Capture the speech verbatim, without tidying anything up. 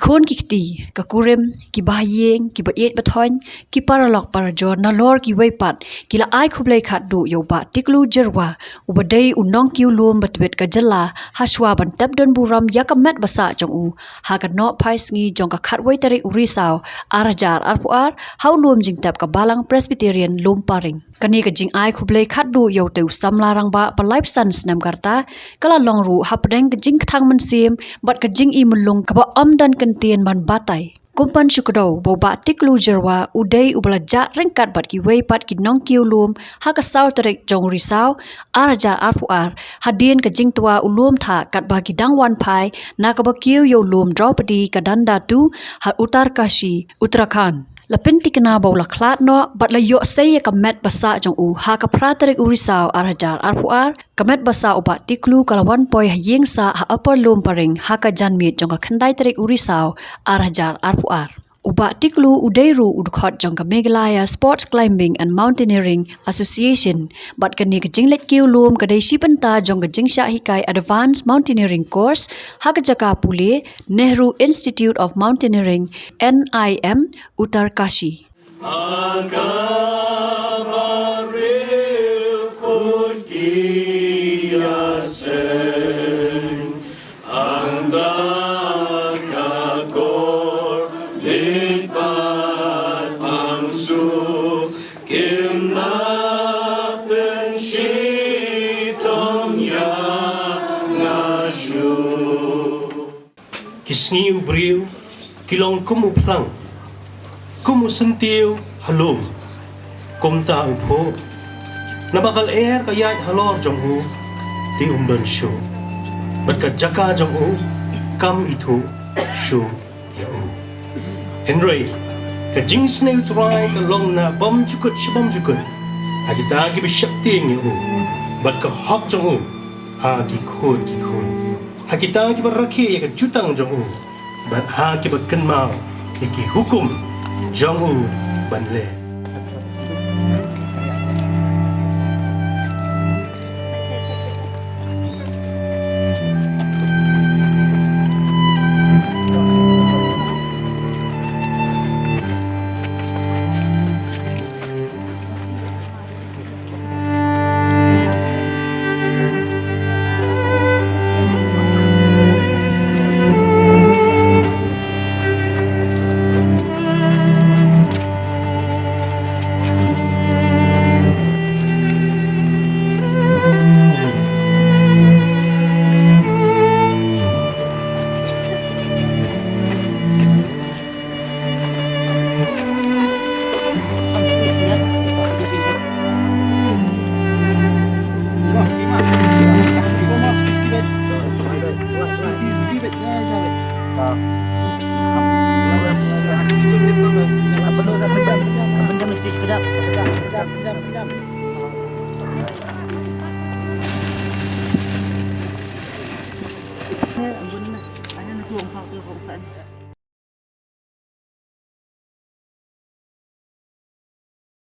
khun ki kti, ka kurim, ki bahaïing, ki ba ïeit ba thoiñ, ki paralok parajor nalor kiwei pat, ki la ai khublei khatduh ïa u Bah Tiklu Jyrwa, uba dei u nongkiew lum ba tbit ka jylla, ha shuwa ban tep don burom ïa ka met ba sah jong u, ha ka nohphai sngi jong ka khatwei tarik u Risaw, ar hajar arphew ar, ha u lum jingtep ka Balang Presbyterian Lumparing. Kane ka jingai khublei khatduh ïa utei u samla rangbah ba laiphew san snem ka rta, ka la long ruh hapdeng ka jingkthang mynsiem, bad ka jingïohi myllung kaba ym don kyntien ban batai. Kum ban shu kdew, ba u Bah Tiklu Jyrwa, u dei uba la jah ryngkat bad kiwei pat ki nongkiew lum, ha ka saw tarik jong u Risaw, ar hajar arphew ar, hadien ka jingtwa u lum thah katba ki dang wan phai, na kaba kiew ïa u lum Draupadi ka Danda tu, ha Uttarkashi, Uttarakhand. La pynthikna ba u la khlad noh, bad la ïoh sei ïa ka met ba sah jong u, ha ka phra tarik u Risaw ar hajar arphew ar, ka met ba sah u Bah Tiklu ka la wan poi ha ïing sah ha Upper Lumparing, ha ka janmiet jong ka khyndai tarik u Risaw ar hajar arphew ar. U Bah Tiklu u dei ruh u dkhot jong ka Meghalaya Sports Climbing and Mountaineering Association, bad kane ka jingleit kiew lum ka dei shi bynta jong ka jingshah hikai Advanced Mountaineering Course, ha ka jaka pule, Nehru Institute of Mountaineering, N I M, Uttarkashi. Ki sngi u briew ki long kum u phlang, kum u syntiew ha lum, kumta u phuh. Naba ka lyer ka ïaid halor jong u, te um don shuh, bad ka jaka jong u kam ithuh shuh ïa u. Hynrei ka jingisynei U Trai ka long na bymjukut sha bymjukut ha kita kiba sheptieng ïa u, bad ka hok jong u ha ki khun ki khun, ha kita kiba rakhe ïa ka jutang jong u, bad ha kiba kynmaw ïa ki hukum jong u ban leh.